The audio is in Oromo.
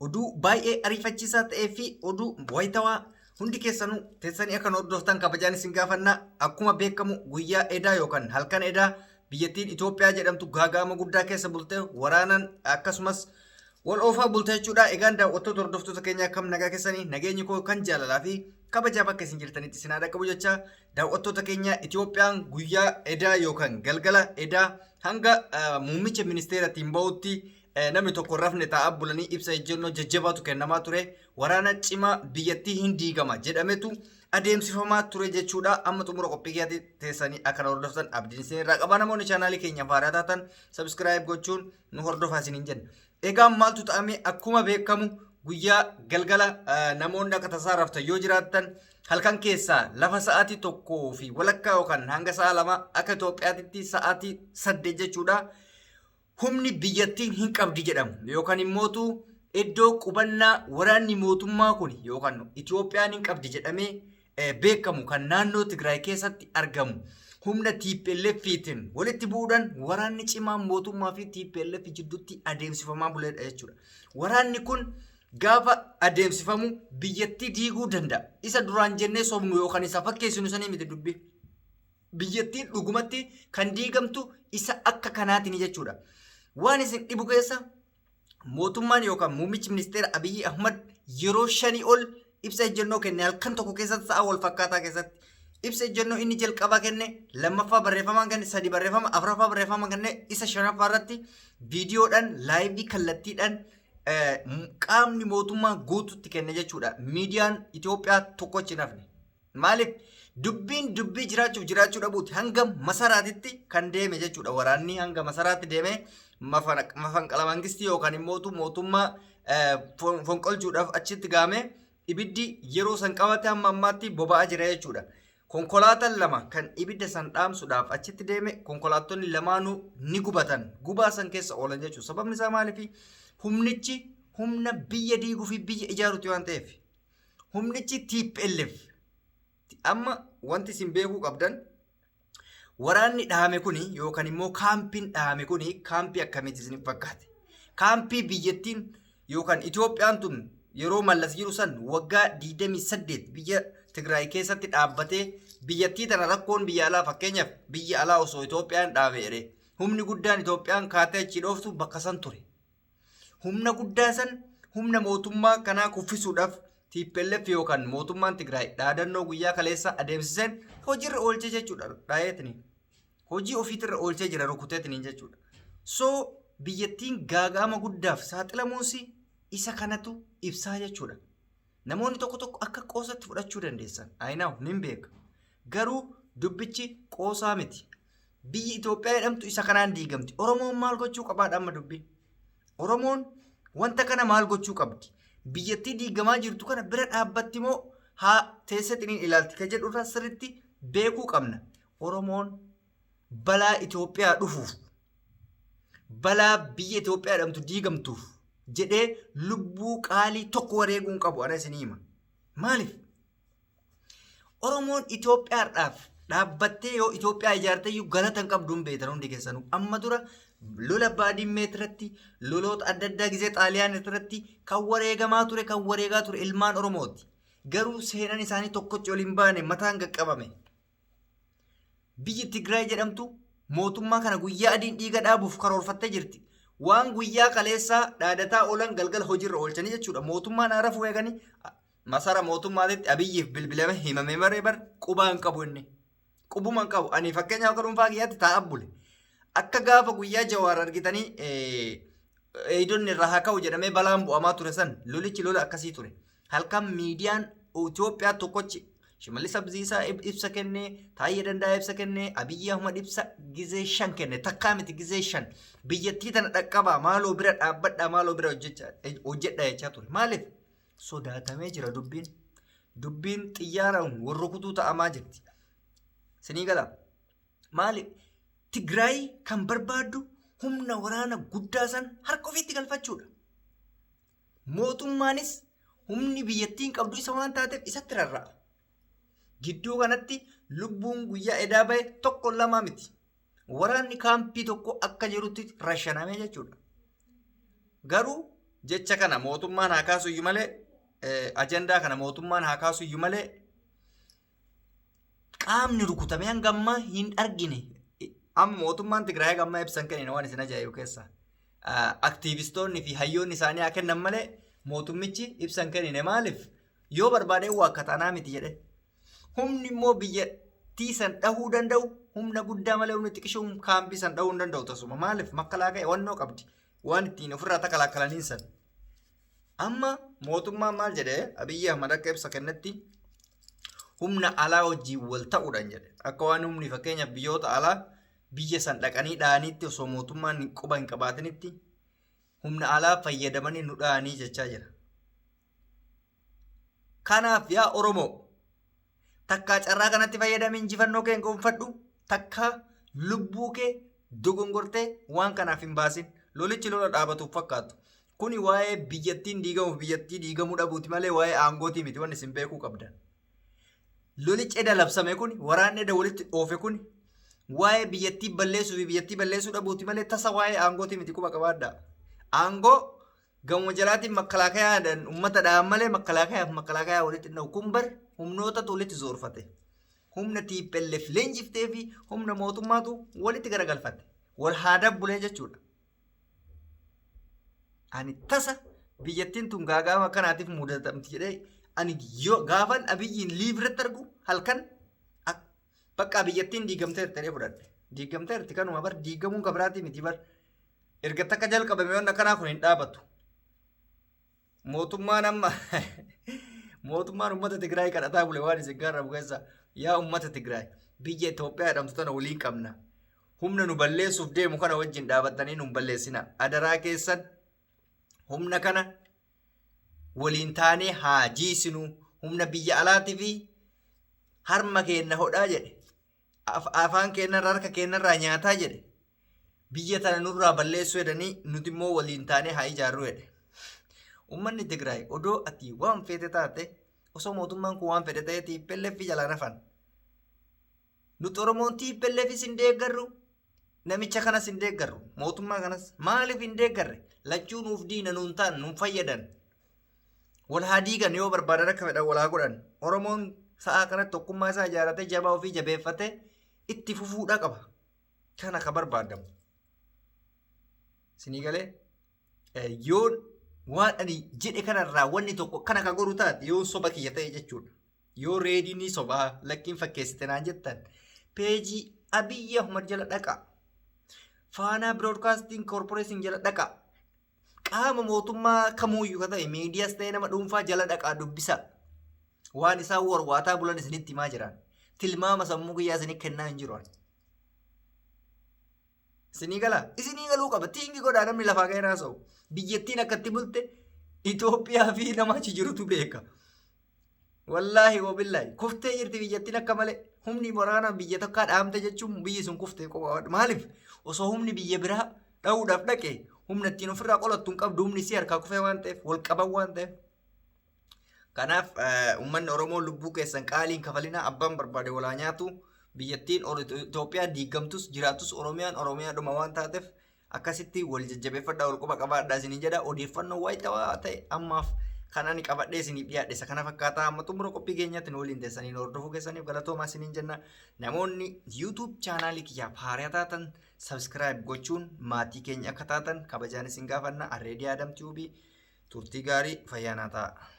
Oduu baay'ee ariifachiisaa ta'ee fi oduu wayitawaa hundi keessanuu teessanii akka nu hordoftan kabajaan isin gaafanna. Akkuma beekamu guyyaa edaa yookaan halkan edaa biyyattiin Itoophiyaa jedhamtu gaaga'ama guddaa keessa bulte waraanan akkasumas wal oofaa bulte jechuudha. Egaan daawwattoota hordoftoota keenya akkam nagaa keessanii nageenyi koo kan jaalalaa fi kabajaa bakka isin jirtanitti isin haa dhaqqabu jecha daawwattoota keenya Itoophiyaan guyyaa edaa yookaan galgala edaa hanga muummicha ministeeratiin ba'utti namni tokko rafne taa'aa bulanii ibsa ejjennoo jajjabaatu kennamaa ture. Waraana cimaa biyyattii hin diigama jedhametu adeemsifamaa ture jechuudha. Amma xumura qophii kiyyaatti teessanii akka na hordoftan abdiin isin irraa qaba. Namoonni chaanaalii keenya haaraa taatan subscribe gochuun nu hordofaa isiniin jenna. Egaa maaltu ta'ame akkuma beekamu guyyaa galgala namoonni akka tasaa raftan yoo jiraattan halkan keessaa lafa sa'aatii 1:30 yookaan hanga sa'a 2 akka Itoophiyaatti sa'aatii 8 jechuudha. Humni biyyattiin hin qabdi jedhamu yookaan immootu iddoo qubannaa waraanni mootummaa kun yookaan Itoophiyaan hin qabdi jedhamee beekamu kan naannoo Tigraay keessatti argamu humna TPLFtiin walitti bu'uudhaan waraanni cimaan mootummaa fi TPLF jidduutti adeemsifamaa buleedha jechuudha. Waraanni kun gaafa adeemsifamu biyyattii diiguu danda'a. Isa duraan jennee sobnu yookaan isa fakkeessinu sanii miti dubbii. Biyyattiin dhugumatti kan diigamtu isa akka kanaatiin jechuudha. Waan isin dhibu keessa mootummaan yookaan muummichi ministeera Abiyyi Ahmad yeroo shanii ol ibsa ejjennoo kenne halkan tokko keessatti sa'a wal fakkaataa keessatti. Ibsa ejjennoo inni jalqabaa kenne, lammaffaa barreeffamaan kenne, sadi barreeffama, afuraffaa barreeffamaan kenne, isa shanaffaa irratti viidiyoodhaan laayivii kallattiidhaan qaamni mootummaa guututti kenne jechuudha. Miidiyaan Itoophiyaa tokkochi hin hafne. Maaliif dubbiin dubbii jiraachuuf jiraachuu dhabuuti hanga masaraatitti kan deeme jechuudha. Waraanni hanga masaraatti deeme mafanqala mangistii yookaan immootu mootummaa fonqolchuudhaaf achitti gaame ibiddi yeroo san qabate hamma ammaatti boba'aa jira jechuudha. Konkolaataan lama kan ibidda san dhaamsuudhaaf achitti deeme konkolaattonni lamaanuu ni gubatan. Gubaa san keessa oolan jechuudha. Sababni isaa maaliif humnichi humna biyya diiguu fi biyya ijaaruuti waan ta'eef. Humnichi TPLF amma wanti isin beekuu qabdan waraanni dhahame kuni yookaan immoo kaampiin dhahame kuni kaampii akkamiiti isin fakkaate? Kaampii biyyattiin yookaan Itoophiyaan tun yeroo Mallas jiru san waggaa 28 biyya Tigraay keessatti dhaabbatee biyyattii tana rakkoon biyya alaa fakkeenyaaf biyya alaa osoo Itoophiyaan dhaabe jedhee humni guddaan Itoophiyaan kaatee achi dhooftu bakka san ture. Humna guddaa san humna mootummaa kanaa kuffisuudhaaf TPLF yookaan mootummaan Tigraay dhaadannoo guyyaa kaleessa adeemsiseen hojiirra oolchee jechuudha dhaayeetini. Hojii ofiitirra oolchee jira rukuteetiniin jechuudha. So biyyattiin gaaga'ama guddaaf saaxilamuunsi isa kanatu ibsaa jechuudha. Namoonni tokko tokko akka qoosatti fudhachuu dandeessan. I know, nin beeka. Garuu dubbichi qoosaa miti. Biyyi Itoophiyaa jedhamtu isa kanaan diigamti. Oromoon maal gochuu qabaadha amma dubbiin? Oromoon wanta kana maal gochuu qabdi? Biyyattii diigamaa jirtu kana bira dhaabbatti moo haa teesseetiniin ilaalti kan jedhu irraa sirriitti beekuu qabna. Oromoon balaa Itoophiyaa dhufuuf balaa biyya Itoophiyaa jedhamtu diigamtuuf jedhee lubbuu qaalii tokko wareeguu hin qabu ana isinii hima. Maaliif? Oromoon Itoophiyaadhaaf dhaabbattee yoo Itoophiyaa ijaarte iyyuu galata hin qabdu hin beektan hundi keessanuu. Amma dura lola Baadimmee irratti loloota adda addaa gizee Xaaliyaan irratti kan wareegamaa ture kan wareegaa ture ilmaan Oromooti. Garuu seenan isaanii tokkochi ol hin baane mataan qaqqabame. Biyyi Tigraay jedhamtu mootummaa kana guyyaa adiin dhiiga dhaabuuf karoorfattee jirti. Waan guyyaa kaleessaa dhaadataa oolan galgala hojiirra oolchanii jechuudha. Mootummaan haarafuu eeganii masara mootummaatitti Abiyyiif bilbilame himame maree bar qubaa hin qabu inni. Qubuma hin qabu. Ani fakkeenyaaf akka dhuunfaa kiyyaatti taa'aa bule. Akka gaafa guyyaa Jawaar argitanii eeydonni irraa haa ka'u jedhamee balaan bu'amaa ture san lolichi lola akkasii ture. Halkan miidiyaan Itoophiyaa tokkochi Shimallis Abdiisaa ibsa kenne, Taayyee Danda'aa ibsa kenne, Abiyyi Ahmad ibsa gizee shan kenne, takkaa miti gizee shan. Biyyattii tana dhaqqabaa maaloo bira dhaabbadhaa maaloo bira hojjedhaa jechaa ture. Maaliif? Sodaatamee jira dubbiin. Dubbiin xiyyaaraan wal rukutuu ta'amaa jirti. Sinii galaa? Maaliif? Tigraay kan barbaaddu humna waraana guddaa san harka ofiitti galfachuudha. Mootummaanis humni biyyattiin qabdu isa waan taateef isatti rarra'a. Gidduu kanatti lubbuun guyyaa edaa bahe tokko lama miti. Waraanni kaampii tokko akka jirutti rashaname jechuudha. Garuu Jecha kana mootummaan haa kaasuyyuu malee, ajandaa kana mootummaan haa kaasuyyuu malee, qaamni rukutamee hanga ammaa hin argine. Amma mootummaan Tigraay hanga ammaa ibsan kennine waan isin ajaa'ibu keessa. Aktiivistoonni fi hayyoonni isaanii haa kennan malee mootummichi ibsan kennine. Maaliif? Yoo barbaadee waa akka taanaa miti jedhe. Humni immoo biyyattii san dhahuu danda'u humna guddaa malee humni xiqishuun kaampii san dhahuu hin danda'u tasuma. Maaliif? Makkalaakaya wannoo qabdi. Waan ittiin ofirraa takalaakalaniin san. Amma mootummaan maal jedhee, Abiyyi Ahmad akka ibsa kennetti, humna alaa wajjin wal ta'uudhaan jedhe. Akka waan humni fakkeenyaaf biyyoota alaa biyya san dhaqanii dha'aniitti, osoo mootummaan quba hin qabaatinitti humna alaa fayyadamanii nu dha'anii jechaa jira. Kanaaf yaa Oromoo, takkaa carraa kanatti fayyadamee injifannoo kee gonfadhu, takkaa lubbuu kee dogongortee waan kanaaf hin baasin. Lolichi lola dhaabatuuf fakkaatu. Kuni waa'ee biyyattiin diigamuuf biyyattii diigamuu dhabuuti malee waa'ee aangootii miti wanni isin beekuu qabdan. Lolichi eda labsame kun, waraanni eda walitti dhoofe kun, waa'ee biyyattii balleessuu fi biyyattii balleessuu dhabuuti malee tasa waa'ee aangootii miti, quba qabaadhaa. Aangoo gamuma jalaatiin makkalaakayaadhaan uummata dhahan malee makkalaakayaaf makkalaakayaa walitti hin dhahu. Kun bar humnootatu walitti zoorfate. Humna TPLF leenjiftee fi humna mootummaatu walitti garagalfate. Wal haa dabbulee jechuudha. Ani tasa biyyattiin tun gaagaama akkanaatiif mudatamti jedhee ani yoo gaafan Abiyyiin liiv irratti argu halkan bakka biyyattiin diigamteerti jedhee fudhadhe. Diigamteerti kanuma bar, diigamuun kabiraatii miti bar. Erga takka jalqabame waan akkanaa kun hin dhaabatu. Mootummaan amma mootummaan uummata Tigraay kadhataa bule waan isin gaarramu keessa, yaa uummata Tigraay, biyya Itoophiyaa jedhamtu tana waliin qabna. Humna nu balleessuuf deemu kana wajjin dhaabattanii nu hin balleessina. Adaraa keessan, humna kana waliin taanee haa jiisinu. Humna biyya alaatii fi harma keenna hodhaa jedhe. Afaan keenyarraa harka keenyarraa nyaataa jedhe. Biyya tana nurraa balleessuu jedhanii, nuti immoo waliin taanee haa ijaarru jedhe. Uummanni Tigraay odoo ati waan feete taate, osoo mootummaan kun waan fedhe ta'e, TPLF jalaan hafan. Nuti Oromoon TPLFis hin deeggarru, namicha kanas hin deeggarru, mootummaa kanas maaliif hin deeggarre? Lachuu nuuf diina, nuun ta'an, nuun fayyadan. Wal haa diigan yoo barbaadan, akka fedhan wal haa godhan. Oromoon sa'aa kanatti tokkummaa isaa ijaaratee, jabaa ofii jabeeffatee itti fufuudhaa qaba. Kana ka barbaadamu. Isinii galee, yoo waan ani jedhe kanarraa wanni tokko kana ka godhu taate, yoo soba kiyya ta'e jechuudha. Yoo reedii ni sobaa lakkiin fakkeessite naan jettan, peejii Abiyyi Ahmad jala dhaqa. Faanaa Broadcasting Corporation jala dhaqa. Qaama mootummaa kamuuyyuu ka ta'e, miidiyaas ta'e nama dhuunfaa jala dhaqaa dubbisa. Waan isaan warwaataa bulan isinitti himaa jiran. Tilmaama sammuu kiyyaa isinii kennaa hin jiru. Isinii galaa? Isinii galuu qaba. Tiingi godhaa, namni lafaa ka'ee haasa'u. Biyyattiin akkatti bulte Itoophiyaa fi nama achi jirutu beeka. Wallaahi wabillaahi kuftee jirti biyyattiin akka malee. Humni waraanaa biyya tokkaa dhaamte jechuun biyyi sun kuftee qofa. Maaliif? Osoo humni biyya biraa dha'uudhaaf dhaqe humna ittiin ofirraa qolattu hin qabdu, humni isii harkaa kufee waan ta'eef, wal qaban waan ta'eef. Kanaaf uummanni Oromoo, lubbuu keessan qaaliin kafalinaa, abbaan barbaade walaa nyaatu. Biyyattiin Itoophiyaa diigamtus jiraatus Oromiyaan Oromiyaadhuma waan taateef akkasitti wal jajjabeeffadhaa, wal quba qabaadhaa isiniin jedha. Odeeffannoo waayitawaa ta'e ammaaf kan ani qabadhee isiniif dhiyaadhe isa kana fakkaataa. Amma xumura qophii keenyaatti nu waliin teessanii nu hordofuu keessaniif galatoomaa isiniin jenna. Namoonni YouTube chaanaalii kiyyaaf haaraa taatan subscribe gochuun maatii keenya akka taatan kabajaan isin gaafanna. Arreedii Adam Tube, turtii gaarii, fayyaa naa ta'a.